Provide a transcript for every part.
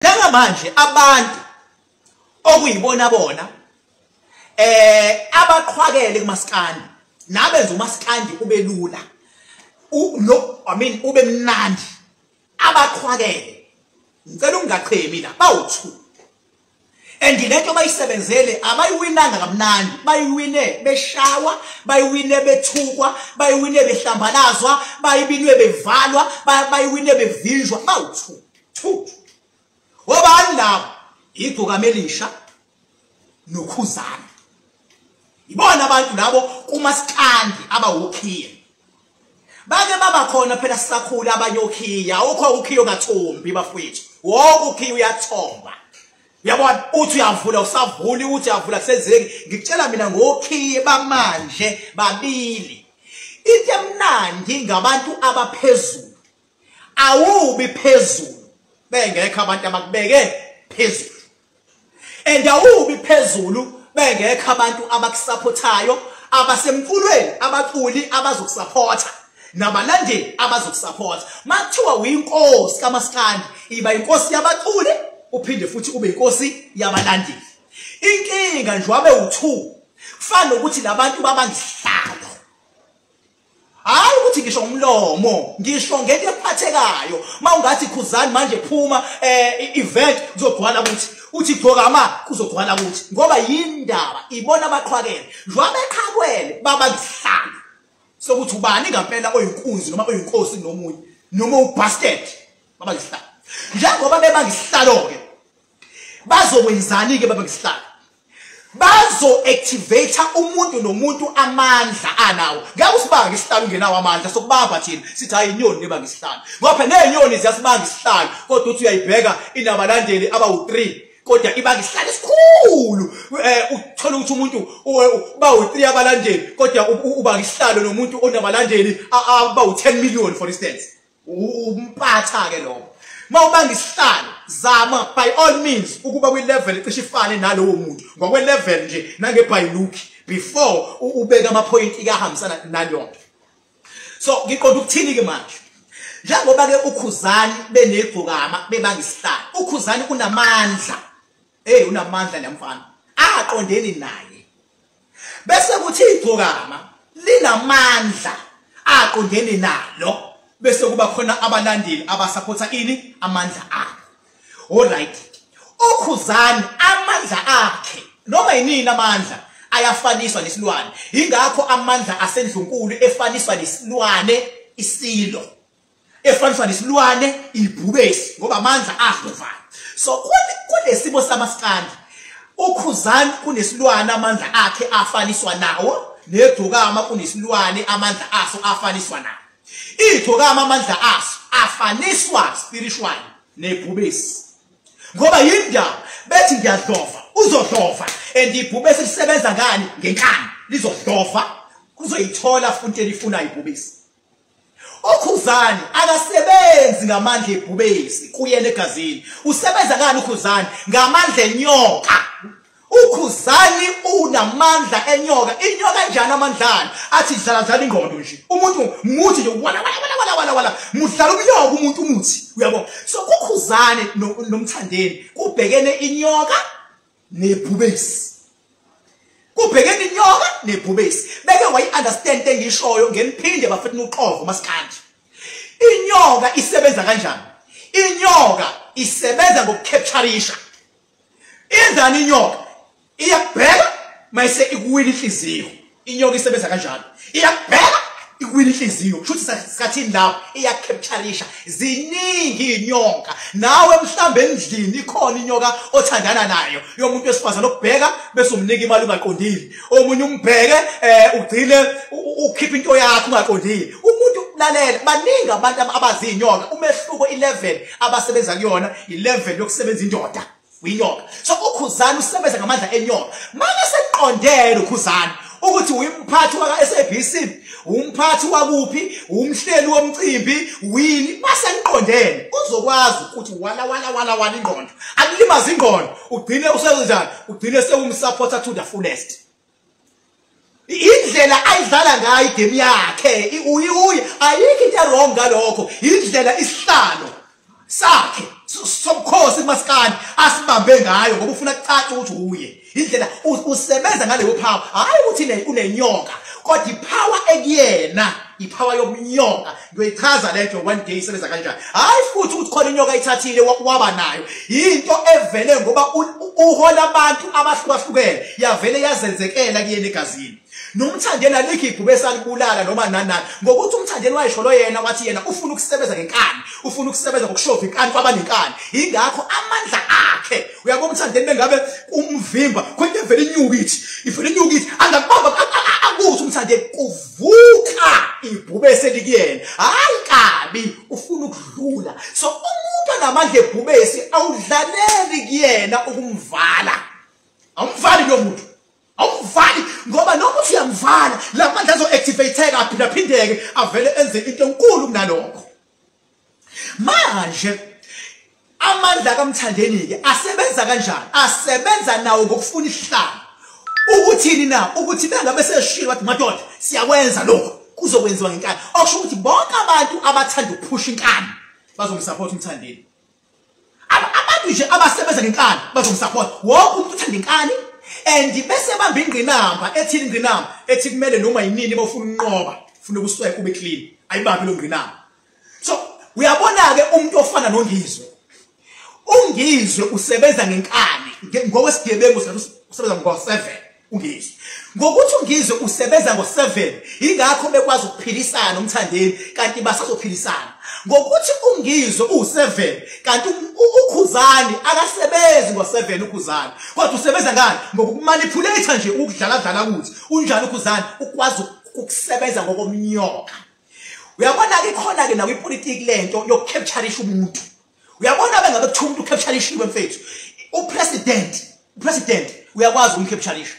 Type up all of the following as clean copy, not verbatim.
Njengamanje abantu okuyibona bona abaqhwakele kumaskandi nabenza umaskandi ube lula, no I mean ube mnandi, abaqhwakele ngicela ungachemi la bawu2. And lento bayisebenzele abayiwinanga kamnandi, bayiwine beshawa, bayiwine bethukwa, bayiwine behlambalazwa, bayibinwe bevalwa, bayiwine bevinjwa, bawu2. Obani labo? Igcokama Elisha noKhuzani. Ibona abantu labo kumaskandi abawukhiye. Bake baba khona phela sisakhula abanye okhiya, awukho ukhiyo kathombi bafowethu. Wonke ukhiya uyathomba. Uyabona uthi uyavula usavuli, uthi uyavula kusenzeki. Ngikutshela mina ngokhiye bamanje babili. Into emnandi ngabantu abaphezulu. Awubi phezulu bengekho abantu abakubeke phezulu. And awubi phezulu bengekho abantu abakusupportayo, abasemculweni, abaculi abazokusupporta, nabalandeli abazokusupporta. Makuthiwa uyinkosi kaMaskandi, iba inkosi yabaculi uphinde futhi ube inkosi yabalandeli. Inkinga nje wabe u2, kufana nokuthi labantu babangihlalo. Hayi ukuthi ngisho umlomo, ngisho ngento ephathekayo. Mawungathi Khuzani manje phuma event kuzogcwala ukuthi uthi Gcokama kuzogcwala ukuthi, ngoba yindaba ibona abaqhwakele. Njengoba beqhakwele babangihlalo. Sokuthi ubani ngempela oyinkunzi noma oyinkosi nomunye noma ubastard, babangihlalo. Njengoba bebangihlalo ke bazokwenzani ke babangihlalo? Bazo activate umuntu nomuntu amandla anawo. Ngeke usibanga isihlalo ungenawo amandla, sokubamba thina sithi hayi inyoni nebanga isihlalo. Ngoba phela nezinyoni ziyasibanga isihlalo, kodwa uthi uyayibheka inabalandeli abawu3, kodwa ibanga isihlalo esikhulu. Uthola ukuthi umuntu bawu3 abalandeli, kodwa ubanga isihlalo nomuntu onabalandeli abawu10 million for instance. Umpatha ke lokho. Mawubanga isihlalo, zama by all means ukuba kwi level ecishe ifane nalowo muntu ngokwe level nje nange by look before ubeka ama point ikahambisana nalonto. So ngiqonda ukuthini ke manje? Njengoba ke uKhuzani benegcokama bebanga isihlalo, uKhuzani unamandla. Hey, unamandla lamfana, aqondeni naye. Bese kuthi igcokama linamandla aqondene nalo, bese kuba khona abalandeli abasupporta ini amandla akhe. Alright, uKhuzani amandla akhe noma yinini amandla ayafaniswa nesilwane. Ingakho amandla asendlunkulu efaniswa nesilwane isilo, efaniswa nesilwane ibhubesi, ngoba amandla ahlukana. So kunesimo samaskandi, uKhuzani kunesilwane amandla akhe afaniswa nawo, negcokama kunesilwane amandla aso afaniswa nawo. Igcokama amandla aso afaniswa spiritual nebhubesi, ngoba yindaba bethi ngiyadlova, uzodlova. And ibhubesi lisebenza ngani? Ngenkani, lizodlova, kuzoyithola futhi elifuna ibhubesi. UKhuzani akasebenzi ngamandla ebhubesi kuyena egazini. Usebenza ngani uKhuzani? Ngamandla enyoka. UKhuzani unamandla enyoka. Inyoka njani amandlana? Athi dlala dlala ingqondo nje. Umuntu muthi nje wala wala wala wala wala wala. Mudlala umnyoka umuntu umuthi. Uyabona? So kuKhuzani noMthandeni kubhekene inyoka nebhubesi. Kubhekene inyoka nebhubesi. Beke wayi understand engishoyo ngeniphinde bafethu uqovo maskandi. Inyoka isebenza kanjani? Inyoka isebenza ngokucaptureisha. Yenzani inyoka? Iyakubheka mayise ikuwina inhliziyo. Inyoka isebenza kanjalo. Iyakubheka ikuwina inhliziyo. Kusho sikhathini lapho iyacaptureisha. Ziningi inyoka. Nawe mhlambe endlini ikhona inyoka othandana nayo. Yomuntu wesifazane okubheka bese umnika imali ungaqondile. Omunye umbheke ugcine ukhipha into yakho ungaqondile. Umuntu lalela, baningi abantu abazinyoka. Umehluko i-level abasebenza kuyona, i-level yokusebenza indoda. Uyinyoka. So uKhuzani usebenza ngamandla enyoka. Manje seqondele uKhuzani ukuthi uyimphathi waka SABC, umphathi wakuphi, umhleli womcimbi, wini, mase niqondene uzokwazi ukuthi wala wala wala wala ingqondo. Akulimaza ingqondo, ugcine usezenjani? Ugcine sewumsupporter to the fullest. Indlela ayidlala ngayo igame yakhe, uyi ayikho into wrong ngalokho. Indlela isihlalo sakhe Sobukhosi kumaskandi asibambe ngayo ngoba ufuna kucace ukuthi uye. Indlela usebenza ngaleyo power, hayi ukuthi unenyoka, kodwa ipower ekuyena ipower yobunyoka. Ngiyoyichaza lento one day isebenza kanjani. Hayi futhi ukuthi khona inyoka ithathile waba nayo, into evele ngoba uhola abantu abahlukahlukene, yavele yazenzekela kuyena egazini. NoMthandeni alikho ibhubesi alibulala noma nanani, ngokuthi uMthandeni wayesholo yena wathi yena ufuna ukusebenza ngenkani, ufuna ukusebenza ngokushova inkani kwabanenkani. Ingakho amandla akhe, uyabona uMthandeni bengabe umvimba khona into evele inyuka ithi, ivele inyuka ithi, angakubamba akuthi uMthandeni kuvuka ibhubesi elikuyena. Hayi kabi, ufuna ukudlula. So umuntu onamandla ebhubesi awudlaleli kuyena ukumvala, awumvali lo muntu. Awumvali ngoba noma uthi uyamvala la mandla azo-activateka aphindaphindeke avele enze into enkulu kunalokho. Manje amandla kaMthandeni-ke asebenza kanjani? Asebenza nawo ngokufuna isihlalo. Ukuthini na? Ukuthi bengabe seshilo wathi madoda siyakwenza lokho, kuzokwenziwa ngenkani. Okusho ukuthi bonke abantu abathanda ukuphusha inkani bazomsupport uMthandeni. Abantu nje abasebenza ngenkani bazomsupport. Wonke umuntu uthanda inkani. And bese bamba ingqinamba ethini, ingqinamba ethi kumele noma yinini bafuna ukunqoba, ufuna ukusweka ube clean, ayibambi lo ngqinamba. So uyabona ke umuntu ofana noNgizwe, uNgizwe usebenza ngenkani ngokwesigebengu, usebenza ngo7 uNgizwe. Ngokuthi uNgizwe usebenza ngo7, ingakho bekwazi ukuphilisana noMthandeni kanti basazophilisana. Ngokuthi uNgizwe u7 kanti uKhuzani akasebenzi ngo7 uKhuzani, kodwa usebenza ngani? Ngokumanipulate nje, ukudlala dlala ukuthi unjani uKhuzani, ukwazi ukusebenza ngokomnyoka. Uyabona ke khona ke nawo ipolitiki lento yokucaptureisha umuntu. Uyabona bengabe kuthiwa umuntu ucaptureishiwe mfethu, upresident uyakwazi ukumcaptureisha.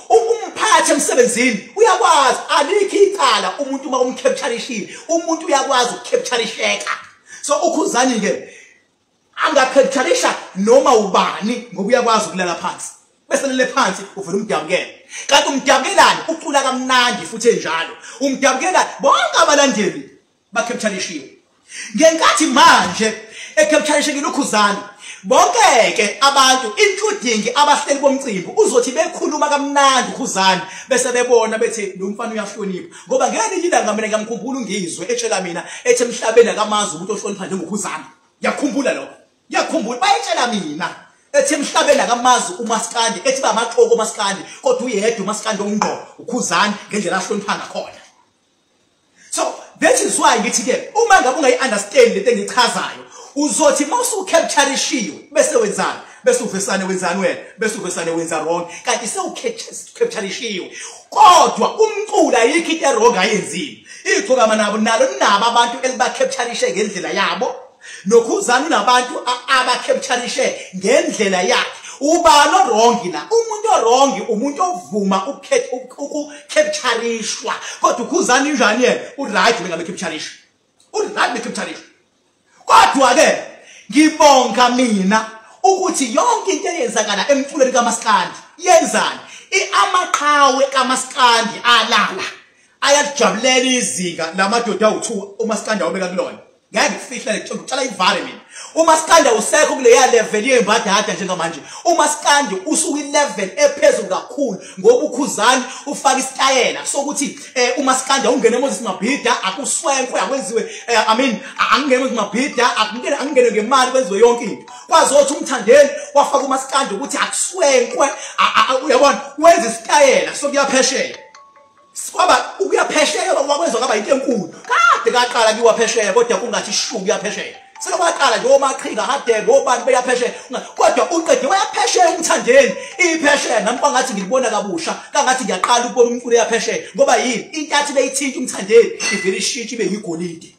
Umphathi emsebenzini uyakwazi, alikho icala umuntu uma umcaptureishile, umuntu uyakwazi ukucaptureisheka. So uKhuzani ke angacaptureisha noma ubani ngoba uyakwazi ukulala phansi, bese lele phansi uvela umdabukela. Kanti umdabukelani ucula kamnandi futhi enjalo, umdabukela bonke abalandeli bacaptureishiwe. Ngenkathi manje ecaptureishekile uKhuzani, bonke ke abantu including abahleli bomcimbi uzothi bekhuluma kamnandi uKhuzani bese bebona bethi lo mfana uyahlonipha. Ngoba ngelinye ilanga mina ngiyamkhumbula uNgizwe etshela mina ethi emhlabeni akamazi umuntu ohlonipha njengoKhuzani. Ngiyakhumbula lokho, ngiyakhumbula bayetshela mina ethi emhlabeni akamazi umaskandi, ethi bamaxoko umaskandi, kodwa uyedwa umaskandi ongqo uKhuzani ngendlela ahlonipha ngakhona. So that is why ngithi ke uma ngabe ungayi-understand lento engichazayo, uzothi mawusucaptureishiwe bese wenzani, bese uvesane wenzani wena, bese uvesane wenza wrong, kanti sewucaptureishiwe. Kodwa umculo ayikho into wrong ayenzile. Igcokama nabo nalo linabo abantu elibacaptureishe ngendlela yabo, noKhuzani unabantu abacaptureishe ngendlela yakhe. Ubani wrong la? Umuntu wrong umuntu ovuma ukucaptureishwa. Kodwa uKhuzani unjani yena? Uright bengabe captureishwa, uright becaptureishwa. Kodwa ke ngibonga mina ukuthi yonke into eyenzakala emculweni kaMaskandi yenzani, amaqhawe kaMaskandi alala ayajabulela izinga lamadoda awu2 uMaskandi awubeka kulona. Ngeke ngikufihle ngicela ivale mina. uMaskandi usekho kuleya level yembadada njengamanje. uMaskandi usuku level ephezulu kakhulu ngoba uKhuzani ufaka isitayela sokuthi uMaskandi awungene eMoses Mabhida, akuswenkwe, akwenziwe I mean angene eMoses Mabhida, akungene angene ngemali kwenziwe yonke into. Kwazothi uMthandeni wafaka uMaskandi ukuthi akuswenkwe, uyabona, wenza isitayela sokuyaphesheya. Kwaba ukuyaphesheya kwakwenziwa kwaba into enkulu. Kade kaqala kuyiwa phesheya kodwa kungathi shu kuyaphesheya. Selokwaqala nje omaqhinga hadeke obani beyaphesheya, kodwa uqede wayaphesheya uMthandeni. Iphesheya nami kwangathi ngilibona kabusha, kangathi ngiyaqala ukubona umculo eyaphesheya. Ngoba yini? Intathi beyithinta uMthandeni ivele ishintshe ibe yigolide.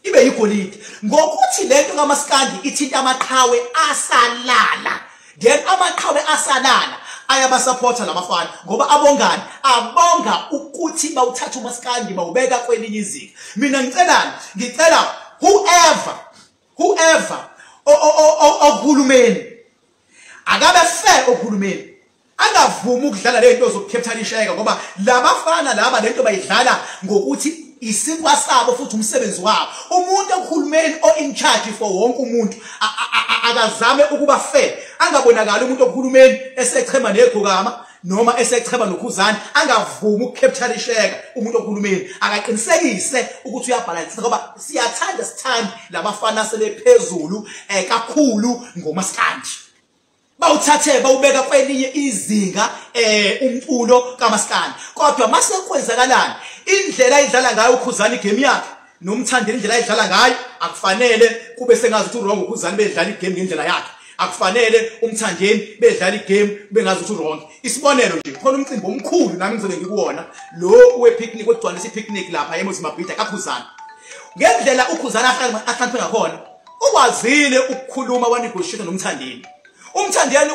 Ibe yigolide. Ngokuthi lento kaMaskandi ithinta amaqhawe asalala. Then amaqhawe asalala ayabasupporta labafana ngoba abongani, abonga ukuthi bawuthatha uMaskandi bawubeka kwelinye izinga. Mina ngicelani, ngicela whoever ohulumeni akabe fair, ohulumeni angavumi ukudlala lento zokucaptureisheka ngoba labafana laba lento bayidlala ngokuthi Isinkwa sabo futhi umsebenzi wabo. Umuntu ohulumeni o in charge for wonke umuntu akazame ukuba fair. Angabonakali umuntu ohulumeni esechema negcokama noma esechema noKhuzani, angavumi ukucapturisheka umuntu ohulumeni. Akaqinisekise ukuthi uyabhalansa ngoba siyathanda sithanda labafana sebephezulu kakhulu ngomaskandi. Bawuthathe bawubeka kwelinye izinga umculo kaMaskandi. Kodwa mase kwenzakalani indlela ayidlala ngayo uKhuzani igame yakhe noMthandeni indlela ayidlala ngayo akufanele kube sengazi ukuthi wrong uKhuzani bedlala igame ngendlela yakhe. Akufanele uMthandeni bedlala igame bengazi ukuthi wrong. Isibonelo nje khona umcimbi omkhulu nami ngizobe ngikuwona lo we-picnic wekugcwalisa i-picnic lapha eMuzi Mabhida kaKhuzani. Ngendlela uKhuzani ahlaniphwe ngakhona ukwazile ukukhuluma wanegotiate noMthandeni. UMthandeni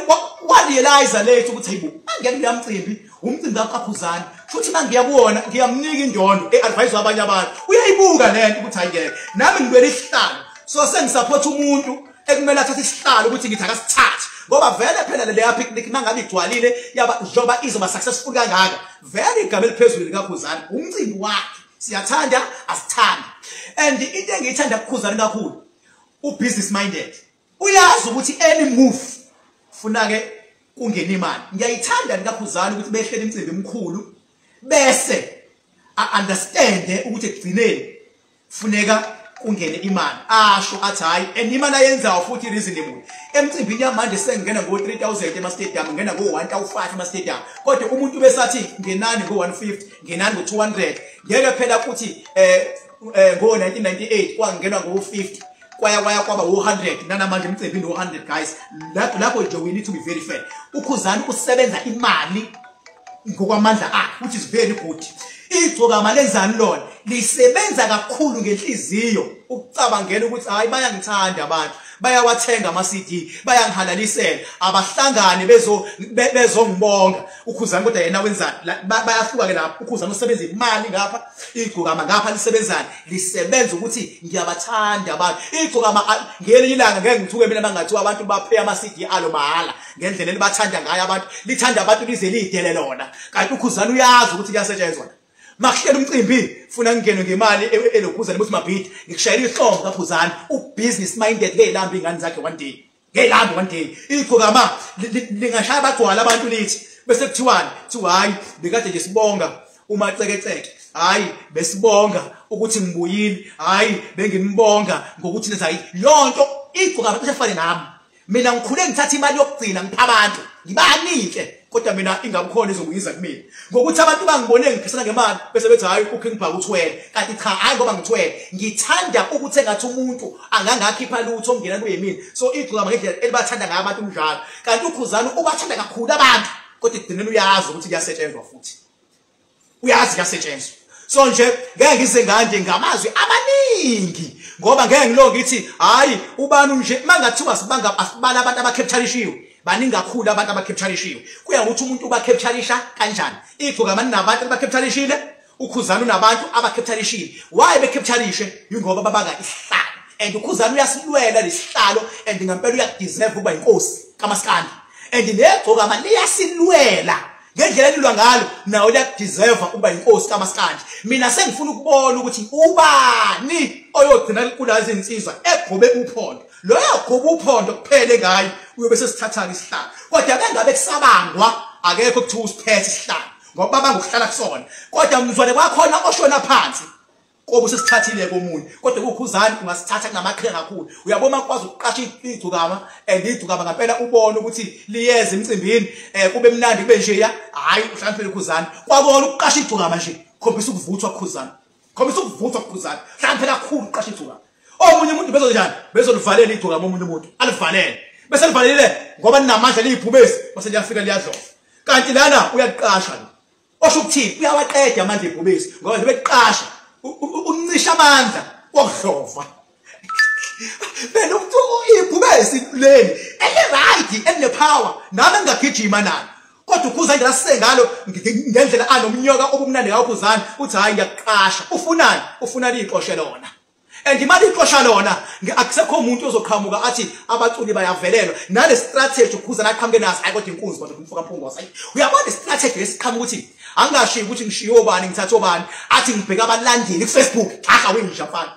warealize late ukuthi hayibo angeke ngiyamcimbi umcimbi kaKhuzani futhi mangiya kuwona ngiyamnika indondo eadvise abanye abantu. Uyayibuka lento ukuthi ayingeke nami ngibele isihlalo so sengisupport umuntu ekumele athathe isihlalo ukuthi ngithi akasithathe ngoba vele phela leya picnic mangabe igcwalile yaba njengoba izoba successful kangaka vele igama eliphezulu likaKhuzani umcimbi wakhe siyathanda asithanda. And into engiyithanda kuKhuzani kakhulu u business minded. Uyazi ukuthi any move funa ke kungena imali. Ngiyayithanda likaKhuzani ukuthi behlele imicimbi emkhulu bese a understand ukuthi ekugcineni funeka kungene imali. Asho athi hayi and imali ayenzayo futhi reasonable. Emcimbini yamanje sengena ngo 3000 ema stadium, ngena ngo 1500 ema stadium. Kodwa umuntu besathi ngenani ngo 150, ngenani ngo 200. Ngeke phela ukuthi ngo 1998 kwangenwa ngo 50. Kwaya kwaya kwaba 100 nanamanje emcimbini 100 guys. Lapho nje we need to be very fair. UKhuzani usebenza imali ngokwamandla akhe which is very good. Igcokama lenzani lona lisebenza kakhulu ngenhliziyo ukucabangela ukuthi hayi bayangithanda abantu, bayawathenga ama CD, bayangihalalisela, abahlangane bezongibonga. UKhuzani kodwa yena wenzani? Bayahluka ke lapho. UKhuzani usebenza imali ngapha, igcokama ngapha lisebenzani? Lisebenza ukuthi ngiyabathanda abantu. Igcokama ngelinye ilanga ngeke ngithuke mina bangathiwa abantu baphe ama CD alo mahala ngendlela elibathanda ngayo abantu, lithanda abantu lize lidele lona. Kanti uKhuzani uyazi ukuthi kuyasetshenzwa. Makuhlela umcimbi funa ngingene ngemali elokhuzana ukuthi Mabhida ngikushayela ihlombe kaKhuzani. U business minded ngeyilamba ingane zakhe one day. Ngeyilamba one day. Igcokama lingashaya bagcwala abantu lithi bese kuthiwani? Kuthiwa hayi bekade nje sibonga uMacekeceke. Hayi besibonga ukuthi ngibuyile. Hayi benginibonga ngokuthi nenza yonto. Igcokama cishe nami. Mina ngikhule ngithatha imali yokugcina ngipha abantu. Ngibanike. Kodwa mina ingabukhona izobuyiza kumina ngokuthi abantu bangibone ngiphisana ngemali bese bethi hayi uKing Bhaka uthwele. Kanti cha hayi ngoba ngithwele ngithanda ukuthi engathi umuntu angangakhipha lutho ongena kuye mina. So igcokama ngendlela elibathanda ngayo abantu njalo. Kanti uKhuzani ubathanda kakhulu abantu kodwa ekugcineni uyazi ukuthi kuyasetshenzwa futhi uyazi kuyasetshenzwa. So nje ngeke ngize nganje ngamazwi amaningi ngoba ngeke ngiloko ngithi hayi ubani nje mangathiwa sibanga asibala abantu abacapturishiwe. Baningi kakhulu abantu abacapturishiwe. Kuya ngokuthi umuntu ubacapturisha kanjani. Igcokama linabantu abacapturishile, uKhuzani unabantu abacapturishile. Why becapturishe? Yingoba babanga isihlalo. And uKhuzani uyasilwela lesihlalo and ngempela uyakudeserve ukuba inkosi kaMaskandi. And negcokama liyasilwela ngendlela elilwa ngalo nawo liyakudeserve ukuba inkosi kaMaskandi. Mina sengifuna ukubona ukuthi ubani oyogcina kulazi insizwa egobe uphondo. Loyo gobe uphondo kuphele ngayo uyobe sesithatha isihlalo. Kodwa bengabe kusabangwa akekho kuthiwa usiphethe isihlalo ngoba babanga ukuhlala kusona. Kodwa mzwane kwakhona oshona phansi kobe usesithathile komunye. Kodwa kuKhuzani ungasithatha kunamaqhinga kakhulu. Uyabona ukwazi ukuqasha igcokama and igcokama ngempela ubone ukuthi liyeza emcimbini kube mnandi kube nje ya hayi uhlaniphele uKhuzani. Kwabona ukuqasha igcokama nje khombisa ukuvuthwa kuKhuzani. Khombisa ukuvuthwa kuKhuzani. Hlaniphela kakhulu ukuqasha igcokama. Omunye umuntu bezonjani? Bezolivalela igcokama omunye umuntu. Alivalele. Bese livalele ngoba ninamandla liyibhubesi bese liyafika liyadlova. Kanti lana uyaqasha lo. Osho ukuthini? Uyawaqeda amandla ebhubesi ngoba nje beqasha uncisha amandla wokudlova. Phela ukuthi ibhubesi leli ele right ene power nami ngingagijima nalo. Kodwa uKhuzani nje asengalo ngendlela anomnyoka obumnandi ngawo uKhuzani uthi hayi ngiyaqasha. Ufunani? Ufuna liqoshe lona. And imali iqosha lona akusekho umuntu ozoqhamuka athi abaculi bayavelelwa nale strategy uKhuzani aqhamuke naso. Hayi kodwa inkunzi kodwa umfoka Mpungose, uyabona istrategy esiqhamuka ukuthi angashiyi ukuthi ngishiye obani ngithathe obani, athi ngibheka abalandeli ku Facebook. Cha winja mfana,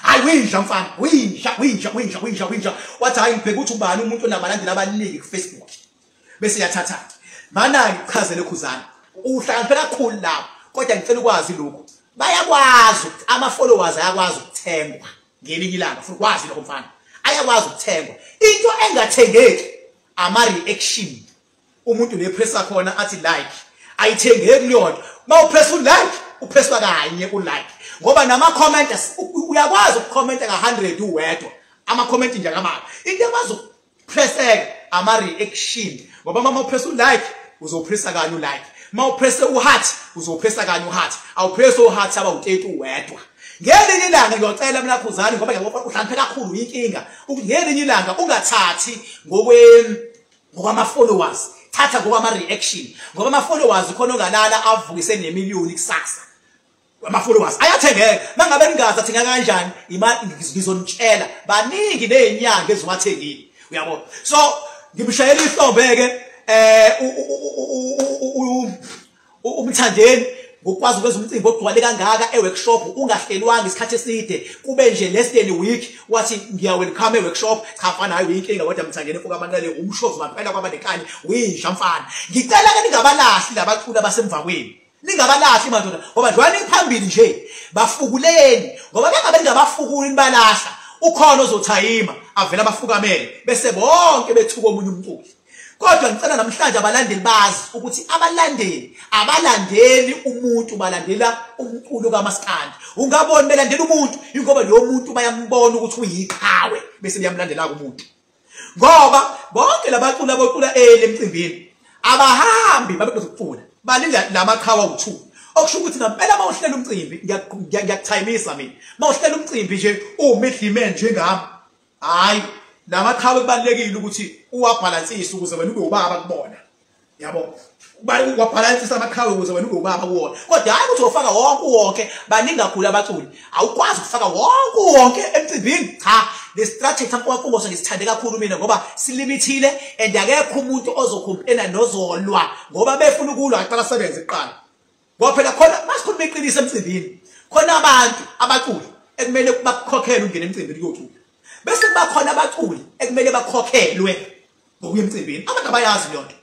hayi winja mfana, winja winja winja winja winja. Wathi hayi ngibheka ukuthi ubani umuntu onabalandeli abaningi ku Facebook, bese yathatha. Mana ngichazele Khuzani, uhlakaniphe kakhulu lapho, kodwa ngicela ukwazi lokhu, bayakwazi ama followers ayakwazi ukuthengwa ngelinye ilanga, futhi kwazi lokho mfana, ayakwazi ukuthengwa. Into engathengeki ama reaction, umuntu lepressa khona athi like, ayithengeki leyo nto. Mawupress u like upresswa kanye u like, ngoba nama comment uyakwazi ukucomment ka 100 uwedwa, ama comment nje akamaka. Into ekwazi ukupresseka ama reaction, ngoba mama upress u like uzopressa kanye u like, mawupresse u heart uzopressa kanye u heart, awupresse u heart aba u30 uwedwa. Ngelinye ilanga ngiyocela mina Khuzani, ngoba ngiyabona uhlakaniphe kakhulu inkinga, ngelinye ilanga ungathathi ngokwama followers, thatha ngokwama reaction, ngoba ama followers khona ongalala avukise nemiliyoni kusasa. Ama followers ayathengeka, mangabe ningazi athenga kanjani imali ngizonitshela, baningi nezinyanga eziwathengile, uyabona. So ngimshayela ihlombe ke uMthandeni ngokwazi ukwenza umcimbi ogcwale kangaka eworkshop ungahlelwanga isikhathi eside, kube nje less than a week wathi ngiya welcome eworkshop. Cha mfana, hayi inkinga kodwa Mthandeni mfoka Manqele umshovu mampela kwabanekani, uyinja mfana. Ngicela ke ningabalahli labaculi abasemva kwenu, ningabalahli madoda, ngoba njengoba niphambili nje bafukuleni, ngoba bengabe ningabafukuli nibalahla, ukhona ozothayima avela abafukamele bese bonke bethuka omunye umculi. Kodwa ngicela namhlanje abalandeli bazi ukuthi abalandeli abalandeli umuntu, balandela umculo kaMaskandi. Ungaboni belandela umuntu ingoba lo muntu bayambona ukuthi uyiqhawe, bese beyamlandela umuntu. Ngoba bonke labaculi abacula emcimbini abahambi babe kucula, balinda lamaqhawe awu2. Okusho ukuthi ngempela mawuhlela umcimbi, ngiyakuthayimisa mina, mawuhlela umcimbi nje uwumidliman njengami, hayi lamaqhawe kubalekile ukuthi uwabhalansise ukuze wena ube ubaba kubona, yabo, uwabhalansisa amaqhawe ukuze wena ube ubaba kuwona. Kodwa hayi ukuthi ufaka wonke wonke, baningi kakhulu abaculi, awukwazi ukufaka wonke wonke emcimbini. Cha, le strategy kaMpungose ngisithande kakhulu mina, ngoba silimithile and akekho umuntu ozocomplaina nozolwa, ngoba befuna ukulwa aqala sebenze kuqala. Ngoba phela khona masikhuluma iqiniso emcimbini, khona abantu abaculi ekumele bakukhokhelwe ungene emcimbini kuyocula, bese kuba khona abaculi ekumele bakhokhelwe ngokuya emcimbini. Abantu abayazi leyo nto.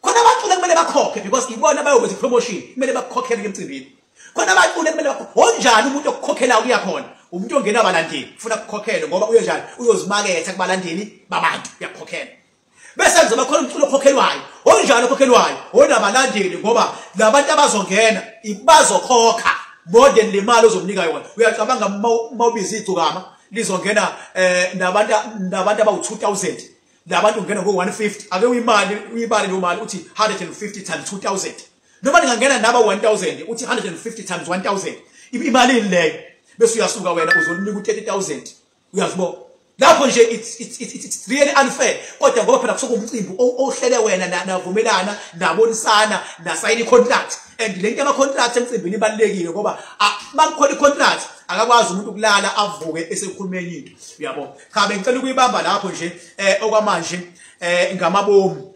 Khona abaculi ekumele bakhokhe because ibona bayokwenza ipromotion, kumele bakukhokhele emcimbini. Khona abaculi ekumele onjani umuntu okukhokhela ukuya khona, umuntu ongena abalandeli ufuna ukukhokhelwe, ngoba uyenjani uyozimaketha kubalandeli babantu, uyakukhokhela. Bese kuzoba khona umculo okhokhelwayo, onjani okhokhelwayo, onabalandeli, ngoba labantu abazongena bazokhokha more than le mali ozomnika yona. Uyacabanga mawubiza igcokama lizongena nabantu abawu2000, labantu ungena ngo150, ake uyimali uyibale leyo mali uthi 150 times 2000, noma ningangena naba 1000 uthi 150 times 1000, imali leyo, bese uyasuka wena uzolinika u30000. Uyazibona lapho nje it's really unfair. Kodwa ngoba phela kusuka umcimbi ohlele wena navumelana nabonisana nasayina icontract, and le nto yama contract emcimbini ibalulekile, ngoba makukhona icontract akakwazi umuntu ukulala avuke esekhuluma enye into, uyabo. Cha, bengicela ukuyibamba lapho nje okwamanje ngamabomu.